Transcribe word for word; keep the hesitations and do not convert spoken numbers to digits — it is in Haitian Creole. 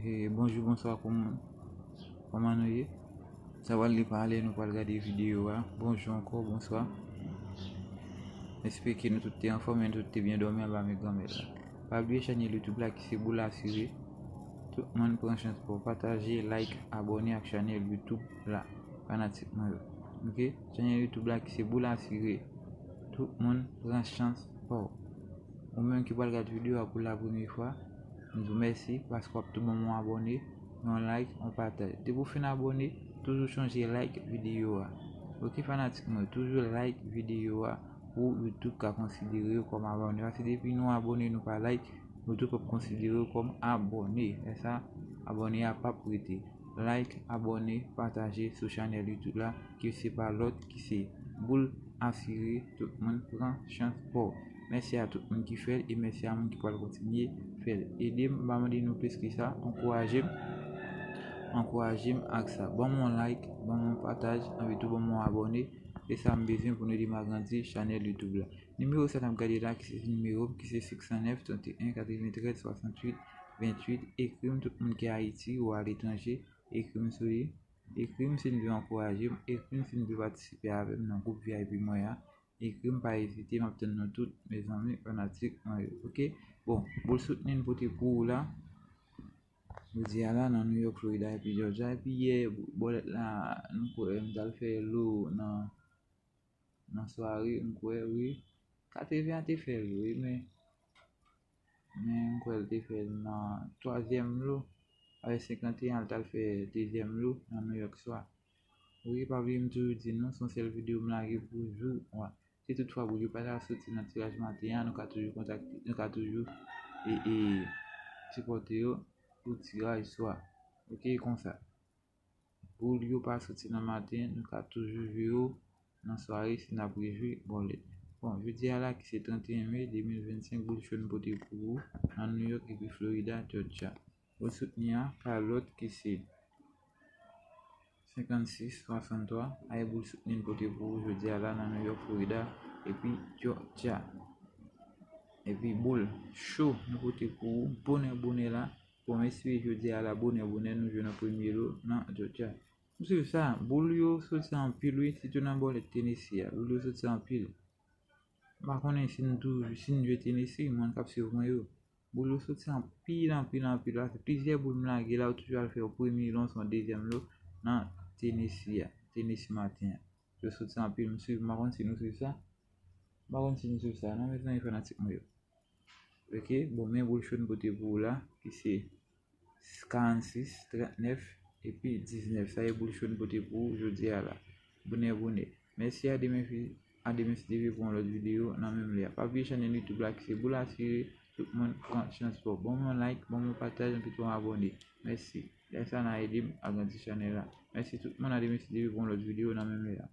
E, bonjou, bonswa, kòman, kòman nou ye? Sa pral depann lè nou pral gade videyo a. Bonjou ankò, bonswa. Espere ke nou tout te anfòm e nou tout te byen dòmi anba men Granmèt la. Pa bliye chanèl YouTube la ki se Boul Asire. Tout moun pran chans pou pataje, like, abòne ak chanèl YouTube la, fanatik mwen yo. Ok? Chanèl YouTube la ki se Boul Asire. Tout moun pran chans pou. Ou menm ki pral gade videyo a pou la premye fwa, m di w mèsi paske w ap tou ban m yon abòne, yon like, yon pataj. Depi w fin abòne, toujou chonje like videyo a. Ok, fanatik mwen, toujou like videyo a pou YouTube ka konsidere w kòm abòne. Paske depi nou abòne, nou pa like, YouTube p ap konsidere w kòm abòne. Lè sa, abòne a p ap rete. Like, abòne, pataje sou chanèl YouTube la, ki se pa lòt, ki se Boul Asire, tout moun pran chans pou. Mèsi a tout moun ki fè l e mèsi a moun ki pral kontinye fè l. Ede m, m pa mande nou plis ke sa, ankouraje m, ankouraje m ak sa. Ban m yon like, ban m yon pataj, anpi tou ban m yon abòne. Se sa m bezwen pou nou ede m agrandi chanèl YouTube la. Nimewo sa n ap gade la, ki se nimewo m, ki se senk san nèf, trant e en, katreventrèz, swasanntuit, venntuit. Ekri m, tout moun ki Ayiti ou aletranje, ekri m sou li. Ekri m si n vle ankouraje m, ekri m si n vle patisipe avè m nan gwoup V I P mwen an. Ekri m, pa ezite, m ap tann nou tout, mezanmi, fanatik mwen yo, ok? Bon, boul soutni n pote pou ou la. Jodi a la, nan New York, Florida, epi Georgia, epi yè, bòlèt la, nou kwè, m t al fè lo nan, nan sware, m kwè, wi. Katreven an te fè l, wi, men, men m kwè l te fè l nan twazyèm lo, avèk senkant e en an, l t al fè dezyèm lo nan New York swa. Wi, pa bliye m toujou di nou, se yon sèl videyo m lage pou jou. Wi. Si toutfwa boul yo pa ta soti nan tiraj maten an, nou ka toujou kontakte, nou ka toujou e, e, sipòte yo pou tiraj swa. Ok, konsa. Boul yo pa soti nan maten, nou ka toujou jwe yo nan sware si n ap rejwi bòlèt. Bon, jodi a la ki se trant e en me de mil vennsenk, boul cho n pote pou ou nan New York epi Florida, Georgia. Boul soutni a pa lòt ki se senkannsis swasanntwa, ay boul soutni n pote pou ou jodi a la nan New York, Florida, epi Georgia. Epi boul cho nou pote pou ou bonè bonè la. Bon, m espere jodi a la bonè bonè nou jwenn yon premye lo nan Georgia. M swiv sa, boul yo soti anpil wi, sitou nan bòlèt Tennessee a. Boul yo soti anpil. M pa konnen si n toujou, si n jwe Tennessee, moun k ap swiv mwen yo. Boul yo soti anpil, anpil, anpil. Paske plizyè boul m lage la, yo toujou al fè yon premye lo, yon dezyèm lo nan Tennessee a, Tennessee maten an. Yo soti anpil, m swiv, m pa konn si nou swiv sa. M pa konn si nou swiv sa, non, mezanmi fanatik mwen yo. Ok, bon, men boul cho n pote pou ou la, ki se karannsis, trannèf, epi diznèf. Sa e boul cho n pote pou ou jodi a la. Bonè, bonè. Mèsi a demen fi, a demen si Dye vle pou yon lòt videyo nan menm lè a. Pa bliye chanèl YouTube la ki se Boul Asire, tout moun pran chans pou. Ban m yon like, ban m yon pataj, anpi tou yon abòne. Mèsi. Lè sa n a ede m agrandi chanèl la. Mèsi tout moun, a demen si Dye vle pou yon lòt videyo nan menm lè a.